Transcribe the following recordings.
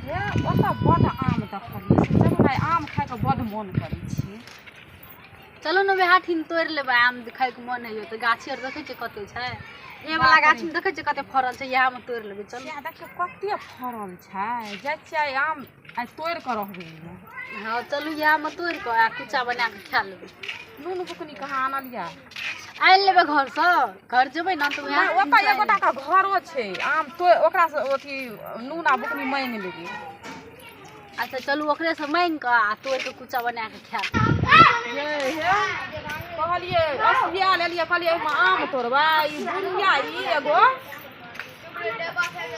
हे ओतऽ बड्ड आम देखलियै, चलू ने, आम खाइके बड्ड मोन करै छै। चलू ने, वएह ठिन तोड़ि लेबै आम। खाइके मन होइए तऽ गाछी आर देखै छियै कते छै। ए वाला गाछीमे देखै छियै कते फड़ल छै, इएहमे तोड़ि लेबै, चलू। इएह देखियौ कते फड़ल छै। जाइ छियै, आम आइ तोड़ि कऽ रहबै। हँ, चलू, इएहमे तोड़ि कऽ आ कुच्चा बना कऽ खा लेबै। नून बुकनी कहाँ आनलियै? आनि लेबै घरसँ, घर जेबै ने तऽ वएह। ओतऽ एगोटा के घरो छै, आम तोड़ि ओकरासँ अथी नून आ बुकनी माँगि लेबै। अच्छा चलू, ओकरेसँ माँगि कऽ आ तोड़ि कऽ कुच्चा बना कऽ खायब। ये हे, कहलियै असिया लेलियै, कहलियै एहिमे आम तोड़बै। ई बुढ़िया ई एगो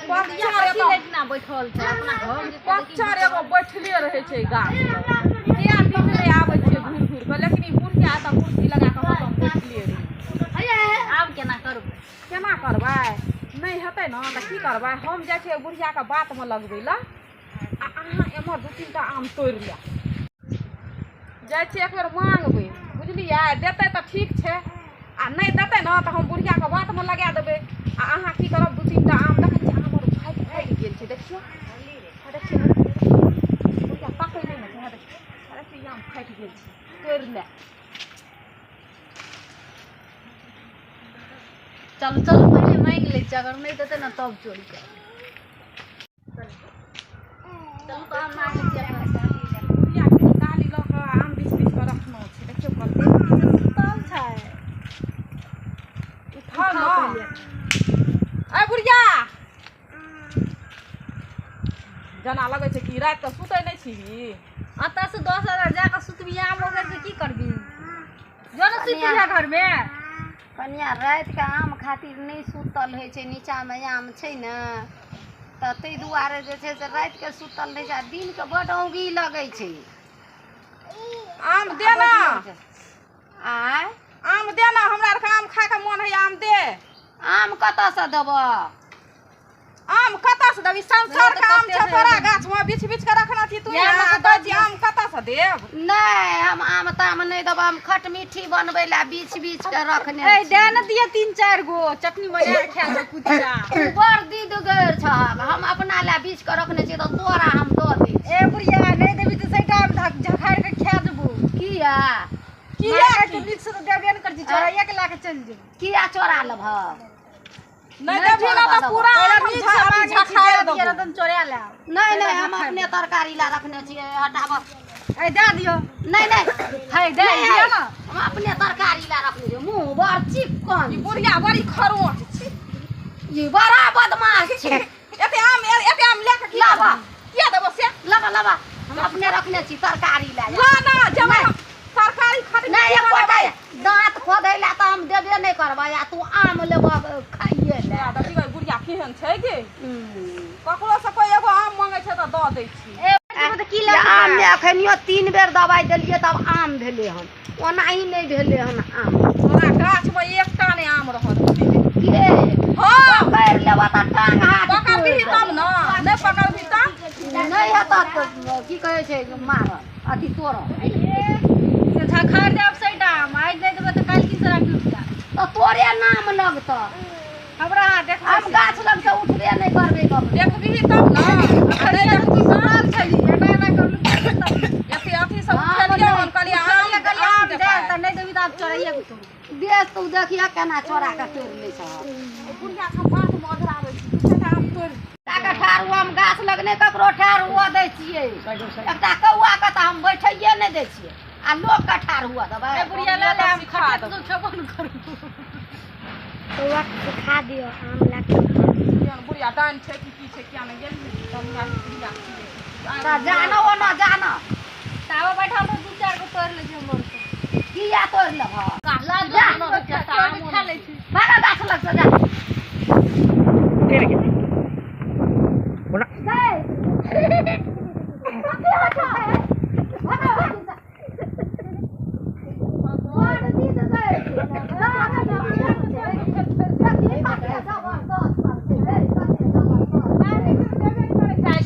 पच्चर एगो ना बैठल छै अपना घर। पच्चर एगो बैठले रहै छै गाछ लग। किया दिन नहि आबै छियै घुरि घुरि कऽ, लेकिन ई बुढ़िया एतऽ कुर्सी लगा कऽ हरदम बैठले रहै। आब केना करबै? केना करबै? नहि हेतै ने तऽ की करबै? हम जाइ छियै बुढ़ियाके बातमे लगबै लए आ अहाँ एम्हर दू तीन टा आम तोड़ि लए। जाइ छियै, एक बेर मांगबै, बुझलियै? देतै तऽ ठीक छै आ नहि देतै ने तऽ हम बुढ़ियाके बातमे लगा देबै। आ अहाँ की करब? दू तीन टा आम देखै छियै, आम आर फाटि फाटि गेल छै। देखियौ, हा देखियौ, हा देखियौ, बुढ़िया तकै नहि ने छै। हा देखियौ, हा देखियौ, ई आम फाटि गेल छै, तोड़ि ले। चलू चलू, पहिले माँगि लै छियै, अगर नहि देतै ने तब चोरी करबै। चलू तऽ आम माँगै छियै अपना। बुढ़ियाके डाली लऽ कऽ आम बिछ बिछ कऽ रखने छै, देखियौ कते। सुतल छै। उठाउ ने। अय बुढ़िया, जेना लगै छै कि राति कऽ सुतै नहि छीही। एतऽ से 10,000 जा कऽ सुतबी, आम ओगरि कऽ की करबी? जो ने सुति रहिया घरमे। कनिया, रातिके आम खातिर नहि सुतल होइ छै। नीचाँमे आम छै ने, तऽ ताहि दुआरे जे छै से रातिके सुतल रहै छै आ दिनके बड्ड औंगी लगै छै। आम दे ने। आँय? आम दे ने, हमरा आरके आम खायके मोन होइया, आम दे। आम कतऽसँ देबऽ? आम कतऽ से देबी? संसार के आम छै, तोरा गाछ में बिछ बिछ के रखना छी तू। इएह मे से कहै छी आम कतऽ से देब? नहि, हम आम ताम नहि देबऽ। हम खटमीठी बनबै लए बीछ बीछ के रखने ए छी। दे ने दिअ तीन चारि गो, चटनी बना कऽ खा लेबै कुच्चा। तू बड़ दीदगर छहक। हम अपना लए बीछ के रखने छी तऽ तोरा हम दऽ दै छी। ए बुढ़िया, नहि देबी तऽ सही टाइम झखारि कऽ खा जेबो। किया? किया? तू नीक से तऽ देबे ने करै छी, चोराइए के लए कऽ चलि जेबो। किया चोरा लेबह? नहि देबही ने तऽ पूरा आम हम नीक से मांगै छी, झखारि दए दिअ, देबो। नहि तऽ हम चोरा लेब। नहि नहि, हम अपने तरकारी लए रखने छियै, हटाबऽ। ए दए दियौ। नहि नहि। है दए नहि, दियौ ने। हम अपने तरकारी लए रखने छियै। मुँह बड़ चिक्कन। ई बुढ़िया बड़ी खरोच छै। ई बड़ा बदमाश छै। एते आम, एते आम लए कऽ की लाबऽ। करबी? किया देबो से? लबा लबा, हम अपने रखने छी तरकारी लए। ना ना, जेबै हम तरकारी खातिर। नहि, एकोटा दाँत खोदै लए तऽ हम देबे नहि करबै आ तू आम लेबऽ खाइए लए। देखियौ बुढ़िया केहन छै गे। ककरो से कोइ एगो आम मांगै छै तऽ दऽ दै छी। ए तऽ की लए? आममे अखनियो तीन बेर दबाइ देलियै तब आम भेलै हन, ओनाही नहि भेलै हन आम। तोरा गाछ मे एकटा नहि आम रहत। के? हँ। पकड़ि लेबऽ तऽ टांग हाथ पकड़बिही तोड़ि तब ने, नहि पकड़बिही तऽ देबौ। नहि हेतऽ तऽ की कहै छै, मारल अथी तोड़ल। से झखारि देब सही टाइम। आइ नहि देबै तऽ काल्हि की से राखि जायत। तऽ तोरे नाम लगतऽ। हमरा अहाँ देखबै। हम गाछ लगसँ उठबे नहि करबै ककरो। देखबिही तब ने, आ नहि देखबिही तऽ सुतल छली, एना एना करलू। एते अथी सब आम उठेलियै नहि। हन, कहलियै आम कहलियै आम आम दे देतै। तऽ नहि देबी तऽ आब चोराइए कऽ तोड़ू। देख, तू देखिए केना चोरा कऽ तोड़ि लै छह। बुढ़िया के हम बात मे अधराबै छी, दू चारिटा आम तोड़ि। एकटा ठाढ़ हुआ, हम गाछ लग नहि ककरो ठाढ़ हुअ दै छियै। एकटा कौआके तऽ हम बैठैये नहि दै छियै आ लोकके ठाढ़ हुअ देबै? ए बुढ़िया, लए ले आम। सिखा खट्टा देबै। तऽ खेबो ने करू। कौआ के सिखा दियौ आम लए कऽ। केहन बुढ़िया डाइन छै कि की छै, किया नहि गेली तब बुढ़िया की तऽ जानो ओना जानो। ताबे बैठल रह, दू चारि गो तोड़ि लै छी हमरो आरके। किया तोड़ि लेबह? लऽ जा। दू गो तोड़ि कऽ खा लै छी। भागा गाछ लगसँ, जा।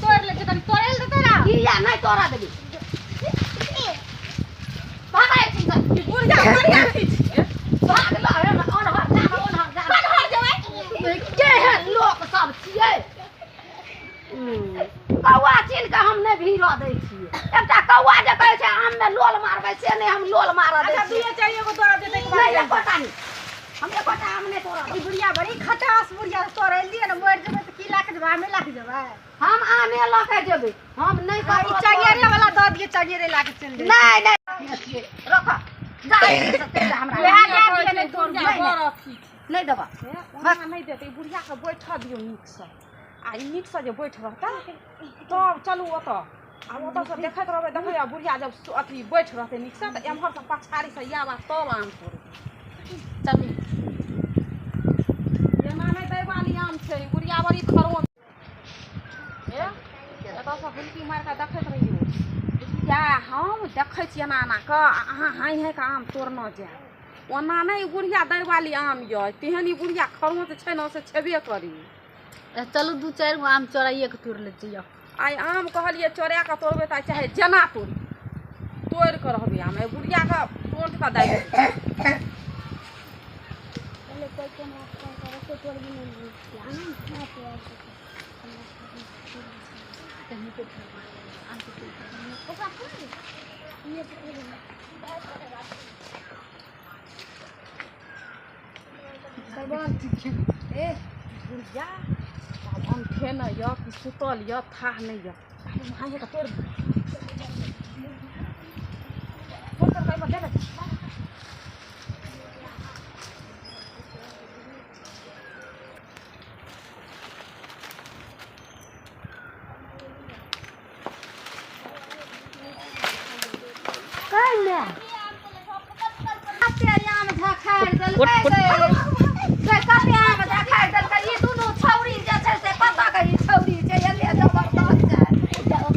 तोड़ि लै छी कनि, तोड़ै लए देतै ने? किया नहि तोड़ा देबी? भागा एहिठामसँ। बुढ़िया बढ़िया की छियै? भाग लऽ, ओनहर जा, ओनहर जा। कनहर जेबै। केहन लोक सब छियै? चील के हम नहि भीड़ऽ दै छियै। एकटा कौआ जे कहै छै आम मे लोल मारबै, से नहि हम लोल मारऽ दै अच्छा छियै। दुइये चारि गो तोड़ा दे तैके नहि बाद एकोटा नहि, हम एकोटा आम नहि तोड़ब। ई बुढ़िया बड़ी खटास बुढ़िया, तोड़ै लिए ने मरि जेबै तऽ की लए कऽ जेबै? आमे लए कऽ जेबै? हम आमे लऽ के जेबै, हम नहि ई ककरो चंगेरे वाला दऽ दियै, चंगेरे लए कऽ चलि जेबै। नहि नहि, रख जा, हमरा इएह दए दियै, नहि तोड़। बुढ़िया बड़ अथी छै। नहि देबऽ। ओना नहि देतै। ई बुढ़ियाके बैठऽ दियौ नीकसँ, आ ई नीकसँ जे बैठ रहतै तब चलू ओतऽ, आ ओतऽसँ देखैत रहबै। देखै आ बुढ़िया जब अथी बैठ रहतै नीकसँ तऽ एम्हरसँ पछाड़ीसँ आयब आ तब आम तोड़बै। चलू। एना नहि दै वाली आम छै। ई बुढ़िया बड़ी खरोन। हे, एतऽसँ हुलकी मारि कऽ देखैत रहियौ, बुझलियै? हम देखै छी एना एना कऽ, आ अहाँ हाँइ हाँइ कऽ आम तोड़ने जायब। ओना नहि ई बुढ़िया दै वाली आम यऽ, तेहन ई बुढ़िया खरोच छै ने, से छेबे करी। चलू, दू चारि गो आम चोराइए कऽ तोड़ि लै छियै। आइ आम कहलियै चोरा कऽ तोड़बै तऽ आइ चाहे जेना तोड़ी, तोड़ि कऽ रहबै आम। एहि बुढ़ियाके टोंट कऽ दाबि देबै। पहले कोई के माफ कर करो तो तोड़ भी नहीं आम ना तोड़ सके। ओकरा ये पकड़। ए बुढ़िया आब अनठेने यऽ कि सुतल यऽ, थाह नहि यऽ। हाँइ कऽ तोड़ि दियौ। तोड़ि तोड़ि कऽ एहिमे दे दे। कते आम झखारि देलकै गै, गै कते आम झखारि देलकै ई दुनू छौरी जे छै से। कतऽ के ई छौरी छै? एते जबरदस्त छै।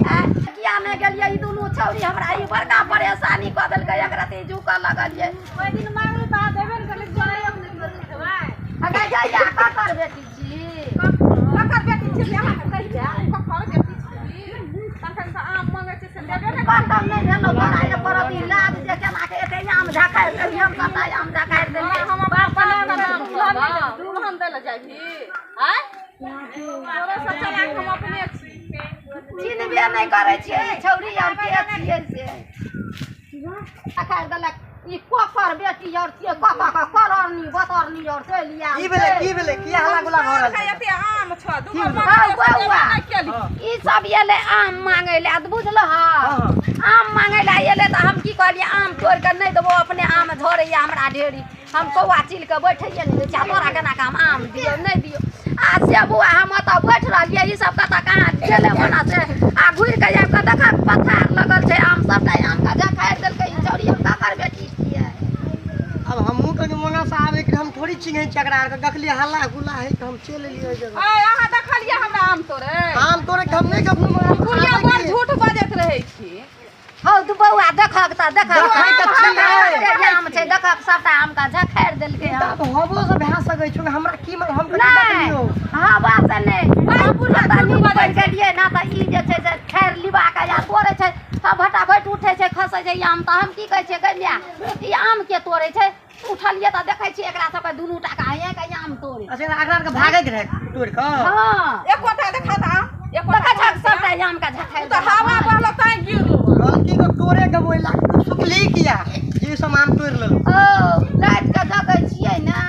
आँय, किया नहि गेलियै? ई दुनू छौरी हमरा ई बड़का परेशानी कऽ देलकै। एकरा तऽ झुकऽ लगलियै। ओहि दिन मांगली तऽ अहाँ देबे ने करली, चोराइए कऽ नहि तोड़ि खेबै। अगर जइया ककर बेटी छी? ककर बेटी छी से अहाँके कहिया? ककर बेटी छी? तखन तऽ आम मंगै छै से देबे ने। कतम नहि भेलौ तोरा जे पड़त ई लाज जे केना के एते आम झखारि देलियै। हम सबटा आम झखारि देलियै। हम अपना दुल्हन नहि देबै, दुल्हन दै लए जाबही? आँय, तोरो से चलाक हम अपने छी। चिन्हबे नहि करै छियै ई छौरी आर के छियै से झखारि देलक। ई ककर बेटी आर छियै? कतऽ के करनी बतरनी आर चलि आयल? की भेलै? की भेलै? किया हल्ला गुल्ला भऽ रहल के छै? एते आम छ, दूगो हौ मंगलियै से बौआ। देबे नहि केली। ई सब एलै आम मांगै लए, बुझलह? हँ। आम मांगै लए एलै तऽ हम की कहलियै? आम तोड़ि कऽ नहि देबो, अपने आम झरैया हमरा ढेरी। हम कौआ चील कऽ बैठैये नहि दै छै। आ तोरा केना कऽ हम आम दियौ? नहि दियौ। आ से बौआ, हम ओतऽ बैठ रहलियै, ई सब कतऽ कहाँ गेलै ओना से, आ घुरि कऽ आबि कऽ देखऽ, पथार लगल छै आम। सबटा आमके झखारि देलकै ई छौरी। हम ककर बेटी छियै? आब हमहूँ कनि मोना से आबै के हम थोड़ी चिन्है छियै एकरा आरके। देखलियै हल्ला गुल्ला है तऽ हम चलि एलियै ओहि जगह। आइ अहाँ देखलियै हमरा आम तोड़ै? आम तोड़े के हम नहि कखनो मोना से बुढ़िया आबै बड़ के। झूठ बजैत रहै छी। हौ तू बौआ, देखक तऽ देखक। देखै तऽ छियै। आम छै, देखक, सबटा आमके झखारि देलकै हन। तब हवो से भए सकै छौ। हमरा की हम कथी नहि देखलियौ? हवा से नहि, हम नींद पड़ि गेलियै ने तऽ ई जे छै से खैर लिबा कऽ या तोड़ै छै तऽ भटाभट उठै छै, खसै छै ई आम। तऽ हम की कहै छियै, गै माय, ई आम के तोड़ै छै? उठलियै तऽ देखै छियै एकरा सबके दुनू टाका हे के आम तोड़े। अच्छा, एकरा आरके भागैत रहै तोड़ि कऽ? हँ। एकोटा देखा तऽ आम, एकोटा। देखै छहक सबटा आम के झखारि तऽ हवा बहलो तैं गिरलो। गलती के तोड़े के ओहि लाख तू सुतली किया जे सब आम तोड़ि लेलहुँ? ओ राति के जगै छियै ने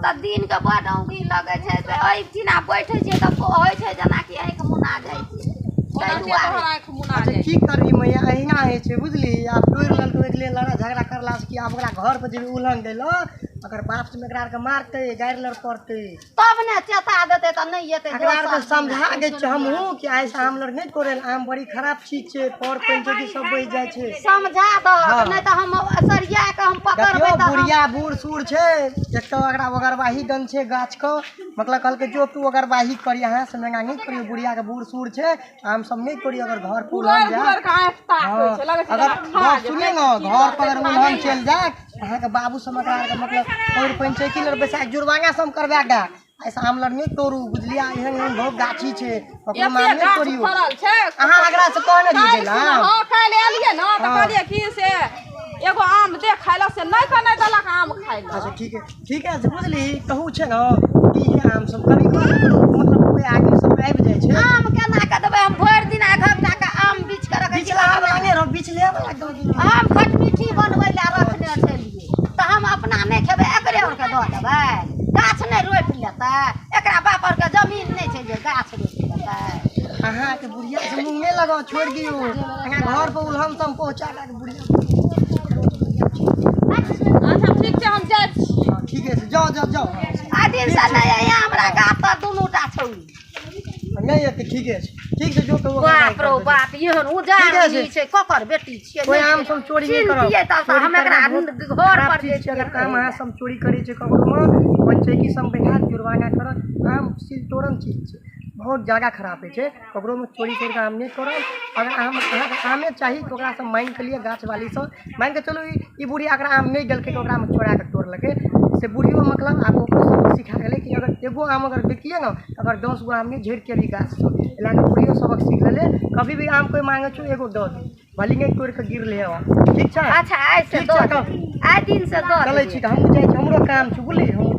तऽ दिन के बड औंघी लगै छै। से एहि चिना बैठै छियै तऽ होइ छै जेनाकि आँखि मुना जाइ छै, ताहि ओनाहिते दुआरे। तोहर आँखि मुना अच्छा जाइ। की करबी मैया, अहिना होइ छै, बुझली? आब तोड़ि लेलकै, ओहिके लेल लड़ाइ झगड़ा करलासँ की? आब ओकरा घर पर जेबही उलहन दै लए, ओकर बाप से एकरा आरके मारतै, गारि लड़ पड़तै। तब ने चेता देतै तऽ नहि एतै। एकरा आरके दोसर समझा दै छियै हमहूँ कि आइसँ आम लड़ नहि तोड़े, आम बड़ी खराब चीज छै, पर पानि छै कि सब बहि जाइ छै। समझा दहक। हँ। नहि तऽ हम सरिया कऽ हम पकड़बै देखियौ तऽ हम बुढ़िया बूढ़ सूढ़ छै। एक तऽ एकरा ओगरवाही दन छै गाछके, मतलब कहलकै जो तू ओगरवाही करी, अहाँ से महंगा नहि करियौ। बुढ़ियाके बूढ़ सूढ़ छै, आम सब नहि करियौ। अगर घर पर उलहन गुलर जाय गुलर के आँखि ताक होइ हँ छै, लगै छै अगर जेना खा गप जेतै। सुनिये ने, घर पर अगर उलहन चलि जाय, अहाँके बाबू सब एकरा आरके मतलब पैर पंचैती लड़ बैसा के जुर्माना सब करवा के ऐसा आम लड़ नहि तोड़ू, बुझलियै? एहन एहन बहुत गाछी छै, ककरो एते माम नहि गाछ तोड़ियौ। फड़ल छै। अहाँ एकरा से कहने रहियै काल्हि गेला? सुन, हँ, काल्हि एलियै ने तऽ हँ। कहलियै कि से एगो आम दे खाय लए, से नहि कऽ नहि देलक आम खाय लए। अच्छा ठीक है, ठीक है। बुझली, कहू छै ने कि इहे आम सब कभी कभी मतलब कोई आदमी सब आबि जाइ छै। आम केना कऽ देबै? हम भरि दिन आघब अहाँ के बुढ़िया से मुँह नहि लगाओ, छोड़ि दियौ। अहाँ घर पर उलहन सब पहुँचा दे बुढ़िया। अच्छा ठीक छै, हम जाइ छी। ठीके छै, जाओ जाओ जाओ। आ दिन से नहि आया हमरा गाछ पर दुनू टा छौड़ी। नहि एतै, ठीके छै, ठीक छै, जो तो बाप रो बाप, एहन उजाड़ छै, ककर बेटी छियै? कोइ आम सब चोरी नहि करब। चिन्हतियै तब तऽ हम एकरा घर पर चीज छै। अगर आम अहाँ सब चोरी करै छै ककरोमे, पंचैती सब बैठा जुर्माना करत। आम सील तोड़न चीज छै, बहुत ज्यादा खराब होइ छै। ककरोमे चोरी करिके आम नहि करब। अगर आम अहाँके आमे चाही तऽ ओकरासँ माँगिके लिअ, गाछवालीसँ माँगिके चलू। ई बुढ़ी अगर आम नहि देलकै तऽ ओकरामे चोराके तोड़लकै, से बुढ़ियो मतलब आब ओकरो सबक सिखा गेलै कि अगर एगो आम अगर देखिए ने, अगर 10 गो आम नहि झड़ि के अभी गाछसँ। एहि लए कऽ बुढ़ियो सबक सीख लेलै, कभी भी आम कोइ माँगै छौ एगो दऽ दे, भले नहि तोड़ि कऽ गिरलै हँ। ठीक छै? अच्छा, आइ से ठीक छै, दऽ, आइ दिन से दऽ चलै छी तऽ हमहूँ जाइ छी, हमरो काम छै, बुझलियै? हमहूँ